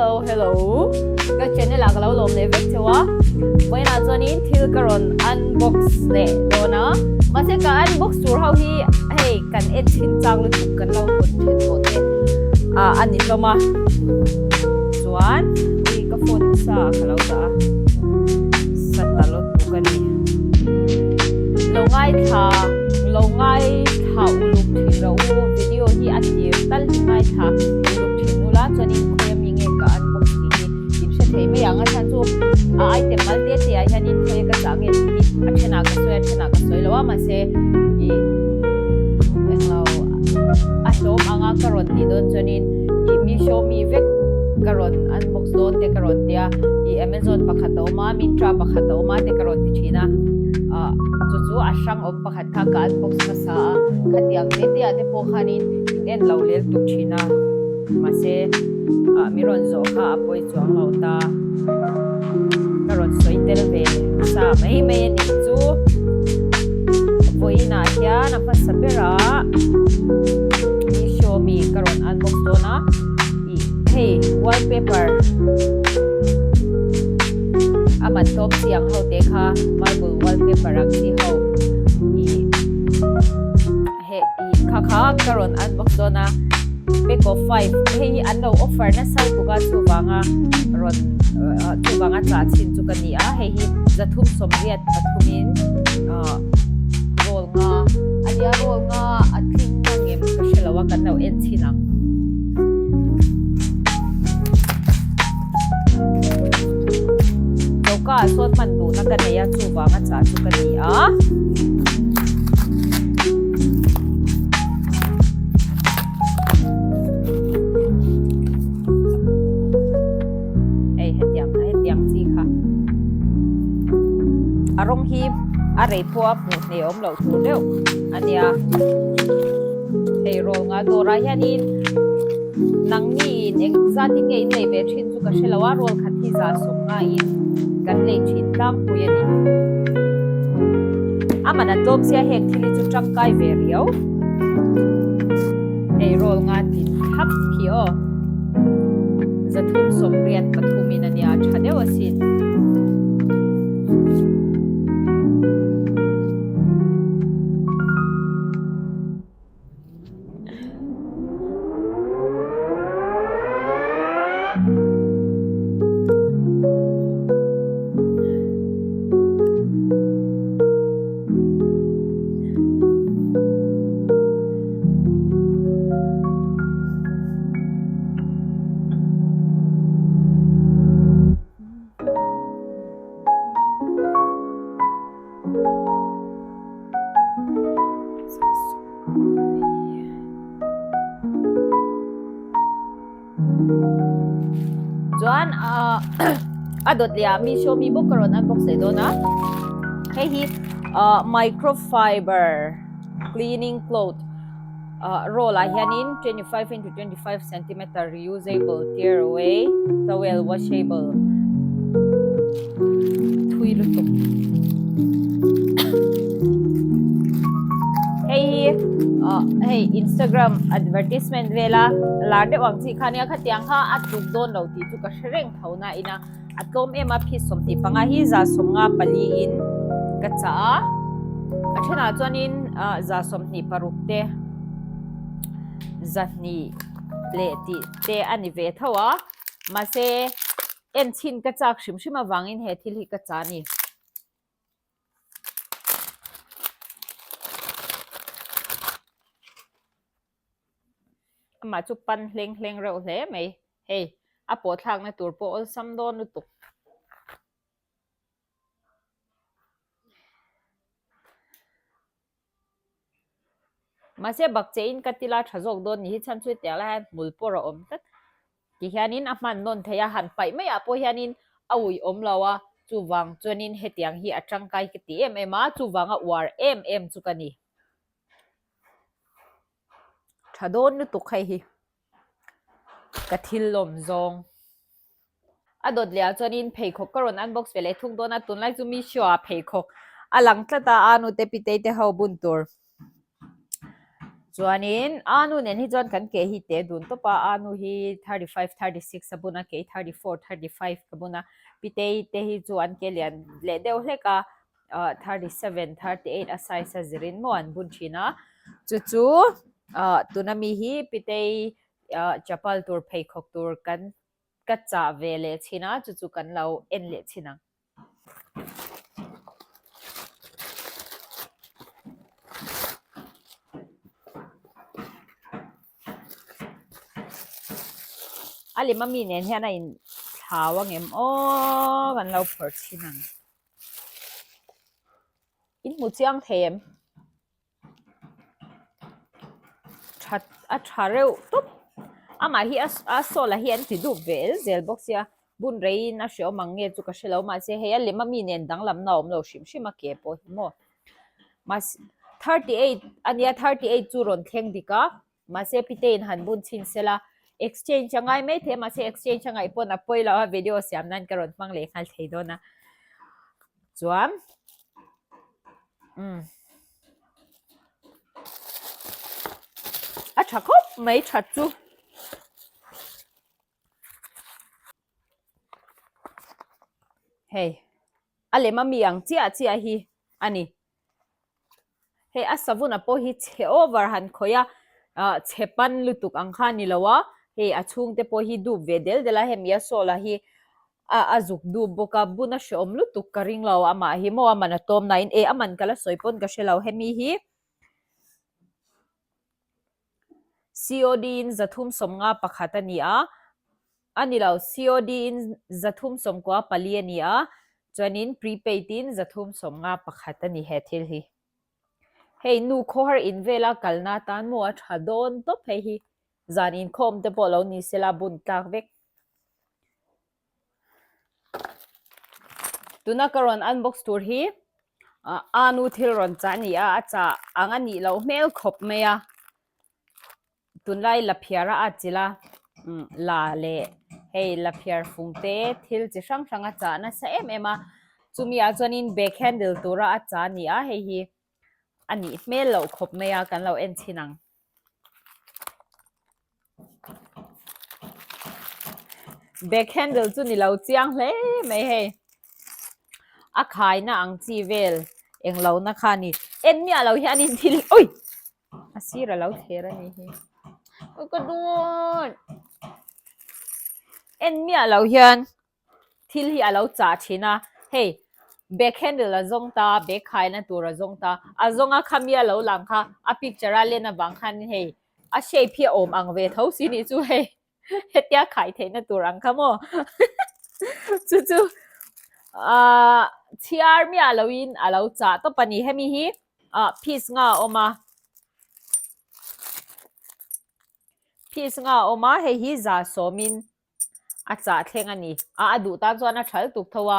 Hello hello ka channel ah ka lo lawm leh vek cheu a vawiinah chuanin thil ka rawn unbox leh dawn a mahse ka unbox tur ho hi hei kan en thin chang lutuk kan lo hawn then tawh te ah a ni hlawm a chuan ui ka phone sa ka lo dah a sa ta lutuk a ni lo ngaithla lo ngaithla uluk thin rawh u video hi a tir tal hi ngaithla uluk thin ula chuanin khawi ami nge ka unbox tih hi in hre thei mai ang a chhan chu a item mal te te ah hianin khawi ka chah nge tih hi a thenah ka sawi a thenah ka sawi lo a mahse ih englo a hlawm anga ka rawn tih dawn chuanin ih Meesho mi vek ka rawn unbox dawn te ka rawn tia ih Amazon pakhat a awm a Myntra pakhat a awm a te ka rawn ti thin a ah chu chu a hrang awm pakhat kha ka unbox hmasa a khatiang te te ah te pawh khanin in en lo lel tuk thin a mahse ah mi rawn zawh kha a pawi chuang lo ta ka rawn sawi tel ve sa mai mai a nih chu vawiinah hian a hmasa berah Meesho mi ka rawn unbox dawn a ih hei wallpaper a man tlawm chi ang ho te kha marble wallpaper ang chi ho ih Heh ih kha kha ka rawn unbox dawn a, pack of 5 hei hi an lo offer nasa lutuk a chuvanga rawn chuvanga chah chhin chu ka ni a, hei hi 383 in roll nga a nia roll nga a tling na ngem ka hre lo a kan lo en chhin ang. Choka ah sawn hman duhna ka nei a chuvanga chah chu ka ni a. Hei hetiang hetiang chi kha a rawng hi a rei pawh a hmuh hneh awm loh tur deuh a nia hei roll nga dawrah hianin Nangni in eng zatin nge in lei ve thin chu ka hre lo a, roll khat hi za sawm ngaiin kan lei thin tlangpui a ni. A man a tlawm sia heng thil hi chu tangkai ve riau. Hei roll nga tin thlap khi aw. 383 in a nia tha deuh asin. Chuan a dawt leh ah mi show mi bawk ka rawn unbox leh dawn a hei hi microfiber cleaning cloth roll ah hianin 25 into 25 centimeter reusable tear away towel washable thui lutuk hei hi ah hei Instagram advertisement vela lar deuh ang chi kha nia khatiang kha a tluk dawn lo tih chu ka hre reng tho na ina a tlawm em a phis 25 hi 154 in ka chah a a thenah chuanin ah 26 te 200 leh tih te a ni ve tho a mahse En chhin ka chak hrim hrim avangin he thil hi ka cha a ni. Amah chu pan hleng hleng reuh hle mai. Hei, a pawh thlakna tur pawh awlsam dawn lutuk. Mahse bakcheh in ka tila tha zawk dawn ni hi chhan chu hetiang lai hian hmul pawh a awm tlat ti hianin a hman nawn thei a, han paih maiah pawh hianin a ui awm lo a, chuvang chuanin hetiang hi a tangkai ka ti em em a, chuvanga uar em em chu ka ni. Tha dawn lutuk hei hi ka thil lawm zawng. A dawt leh ah chuanin pheikhawk ka rawn unbox ve leh thung dawn a, tunlai chu Meesho ah pheikhawk a lang tlat a, a nute pitei te ho bun tur. Chuanin Anu nen hi chuan kan ke hi te dun tawp a, Anu hi 35, 36 a bun a, kei 34, 35 ka bun a, Pitei te hi chu an ke lian leh deuh hlek a, 37, 38 a size a zirin maw an bun thin a. Chu chu tuna mi hi Pitei chapal tur pheikhawk tur kan ka chah ve leh chhin a, chu chu kan lo en leh chhin ang. A lem ami nen hian a in thlau angem aw kan lo phawrh chhin ang. In hmu chiang thei em? That a tha reuh tawp. Amah hi a sawla hi an ti dup ve el zel bawk sia bun reiin a hreawm ang nge chu ka hrelo mahse hei a lem ami nen danglamna a awm lo hrim hrim a ke pawh hi maw. Mahse 38 ania 38 chu rawn thleng dik a mahse Pitein han bun chhin sela exchange a ngai mai thei a mahse exchange a ngaih pawn a pawi lo a video siam nan ka rawn hmang leh nghal thei dawn a chuan umm a tha khawp mai that chu. Hei a lem ami ang chiah chiah hi a ni. Hei a savun a pawh hi chhe over han khawih a, ah chhe pan lutuk ang kha a ni lo a, hei a chhungte pawh hi dup ve del del a, hemi a sawla hi a a zuk dup bawk a, bun a hrehawm lutuk ka ring lo amah hi maw a man a tawm nain eh a man ka la sawi pawn ka hre lo hemi hi COD in 351 a ni a, a ni lo COD in 394 a ni a, chuanin prepaid in 351 a ni he thil hi. Hei nu khawhar in vela kalna atan maw a tha dawn tawp hei hi zan inkhawm te pawh lo ni sela bun tlak vek. Tuna ka rawn unbox tur hi anu thil rawn chah a ni a, a chah ang a nih loh hmel khawp mai a, tunlai laphiar a atchilh a la leh hei laphiar fung te thil chi hrang hrang a chah nasa em em a, chumi ah chuanin bag handle tura a chah a ni a, hei hi a nih hmel loh khawp mai a kan lo en chhin ang. Bag handle chu ni lo chiang hle mai hei. A khaina ang chi vel englo na kha a ni. En miah lo hian in thil ui! A sir a lo thler a ni hi. Ui ka dawn! En miah lo hian thil hi a lo chah thin a, hei bag handle a zawng ta, bag khaina tur a zawng ta, a zawng a khami a lo lang kha a picture a len avang khan hei a shape hi a awm ang ve tho si nih chu hei hetia khai theihna tur ang kha maw chu chu ah chhiar miah loin a lo chah tawp a ni hemi hi ah piece nga a awm a piece nga a awm a hei hi za sawmin a chah thleng a ni. A a duh tan chuan a thal tuk tho a,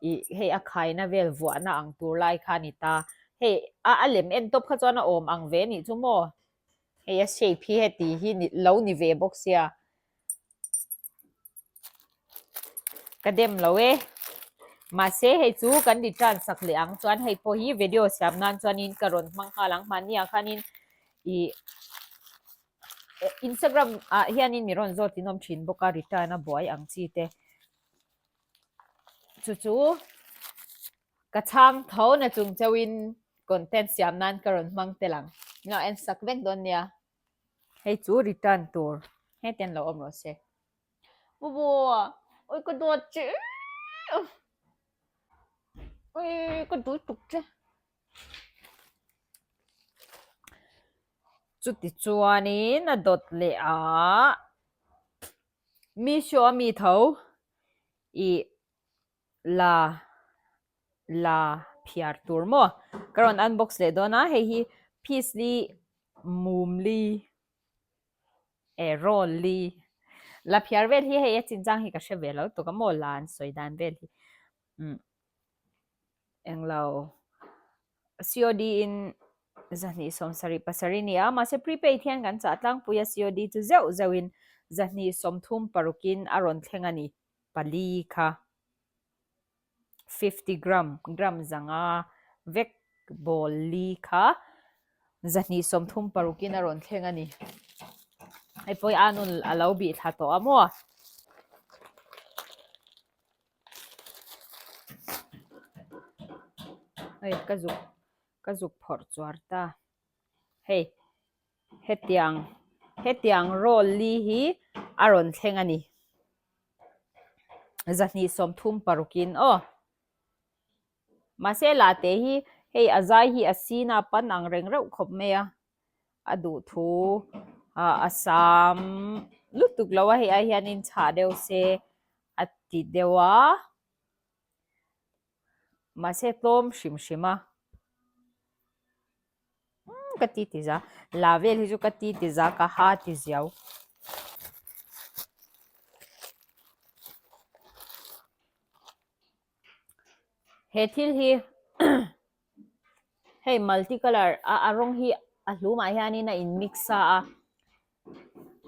ih hei a khaina vel vuahna ang tur lai kha a ni ta. Hei a a lem en tawp kha chuan a awm ang ve nih chu maw? Hei a shape hi heti hi ni lo ni ve bawk sia. Ka dem lo e. Mahse hei chu kan return sak leh ang chuan hei pawh hi video siam nan chuanin ka rawn hmang nghal ang. Mahni ah khanin ih Instagram ah hianin mi rawn zawt in awm thin bawk a return a buai ang chi te chu chu ka chhang tho na chung chauhin content siam nan ka rawn hmang tel ang lo en sak vek dawn nia hei chu return tur hetiang lo awm rawh se bubu ui ka dawt che ui ka duh tuk che. Chuti chuanin a dawt leh a, Meesho a mi tho ih la la phiar tur maw? Ka rawn unbox leh dawn a, hei hi piece li mum li eh roll li la phiar vel hi hei a chinchang hi ka hre ve lo tuk a maw la an sawi dan vel hi umm. Englo COD in 277 a ni a, mahse prepaid hian kan chah tlangpui a COD chu zeuh zeuh in 236 in a rawn thleng a ni, pali kha 50 gram, gram zanga vek ball li kha. 236 in a rawn thleng a ni. Hei pawh hi a nun a lo bih thla tawh a maw? Hei ka zuk ka zuk phawrh chuar ta. Hei hetiang hetiang roll li hi a rawn thleng a ni. 236 in aw. Mahse latte hi hei a zai hi a sin a pan ang reng reuh khawp mai a, a duh thu ah a sam lutuk lo a hei ai hianin chhah deuh se a ti deuh a, mahse tlawm hrim hrim a. Umm ka ti ti za la vel hi chu ka ti ti za ka ha ti ziau. He thil hi hei multi colour a a rawng hi a hlumah hianin a in mix sa a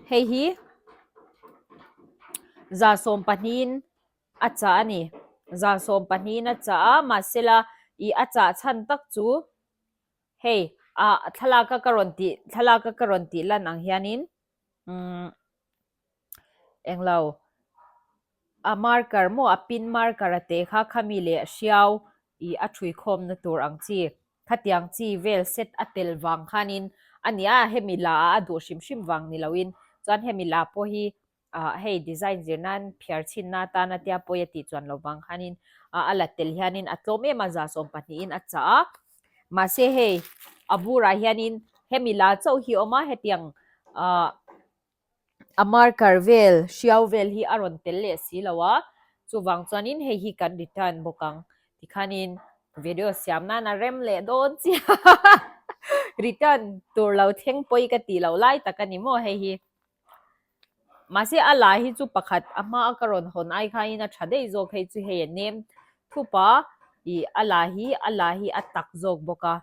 hei hi 12 a chah a ni 12 a chah a mahsela ih a chah chhan tak chu hei ah thlalak a ka rawn tih thlalak a ka rawn tih lan ang hianin umm englo a marker maw a pin marker a te kha khami leh hriau ih a thui khawmna tur ang chi khatiang chi vel set a tel vang khanin a ni a hemi la ah a duh hrim hrim vang ni loin chuan hemi la pawh hi ah hei design zir nan phiar chhinna atana tia pawi a tih chuan lo vang khanin ah a la tel hianin a tlawm em a 12 in a chah a mahse hei a burah hianin hemi la chauh hi a awm a hetiang ah a marker vel hriau vel hi a rawn tel leh si lo a chuvang chuanin hei hi kan return bawk ang tikhanin video siam nan a rem leh dawn chiah return tur lo thleng pawi ka tih loh lai tak a ni maw hei hi. Mahse a la hi chu pakhat a hma a ka rawn hawn ai khain a tha daih zawk hei chu hei a nem thup a ih a la hi a la hi a tak zawk bawk a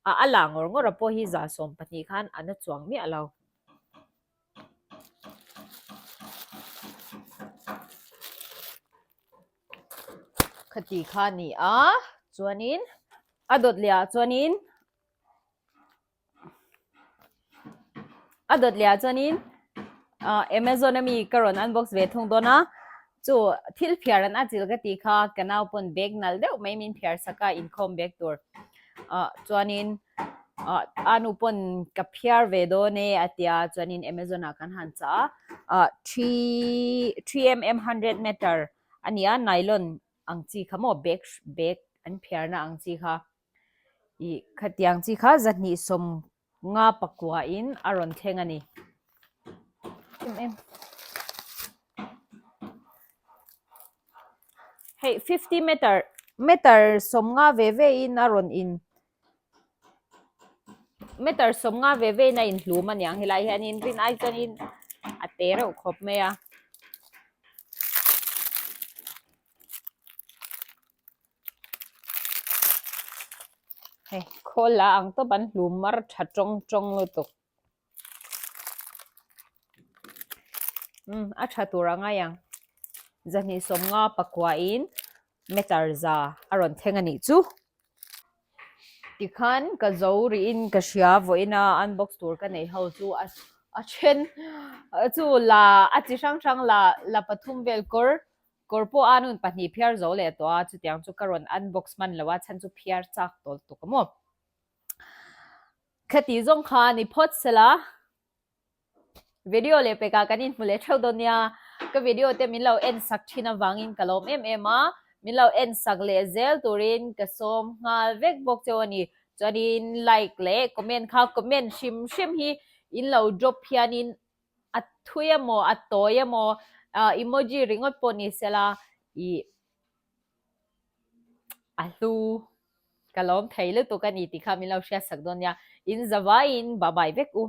a a la ngawr ngawr a pawh hi 12 khan a na chuang miah lo. Khati kha a ni a chuanin a dawt leh ah chuanin A dawt leh ah chuanin ah Amazon ami ka rawn unbox ve thung dawn a chu thil phiar an atchilh ka tih kha ka nau pawn bag nalh deuh mai min phiar sak a inkhawm bag tur ah chuanin ah a nu pawn ka phiar ve dawn e a tia chuanin Amazon ah kan han chah a ah three three mm hundred meter a ni a nylon ang chi kha maw bag bag an phiarna ang chi kha. Ih khatiang chi kha 259 in a rawn thleng a ni. Em em. Hei 50 meter meter 50 ve ve in a rawn in meter 50 ve ve in a inhlum a niang helai hianin rin ai chuanin a te reuh khawp mai a. Hei khawl la ang tawp an hlum mar tha tawng tawng lutuk. Umm a tha tur a ngai ang. 259 in meter za a rawn thleng a nih chu. Tikhan ka zo rihin ka hria vawiin a unbox tur ka nei ho chu a a then chu la a chi hrang hrang la la pathum vel kawr Kawr pawh a nun pahnih phiar zo leh tawh a, chutiang chu ka rawn unbox hman lo a, chhan chu phiar chak tawl tuk a maw. Khati zawng kha a ni phawt sela, video leh pekah kan inhmu leh theuh dawn nia, ka video te min lo en sak thin avangin ka lawm em em a, min lo en sak leh zel turin ka sawm nghal vek bawk cheu a ni. Chuanin like leh comment kha comment hrim hrim hi in lo drop hianin a thui emaw a tawi emaw ah emoji ringawt pawh ni sela ih a hlu ka lawm thei lutuk a ni tih kha min lo hriatsak dawn nia in zavaiin bye bye vek u.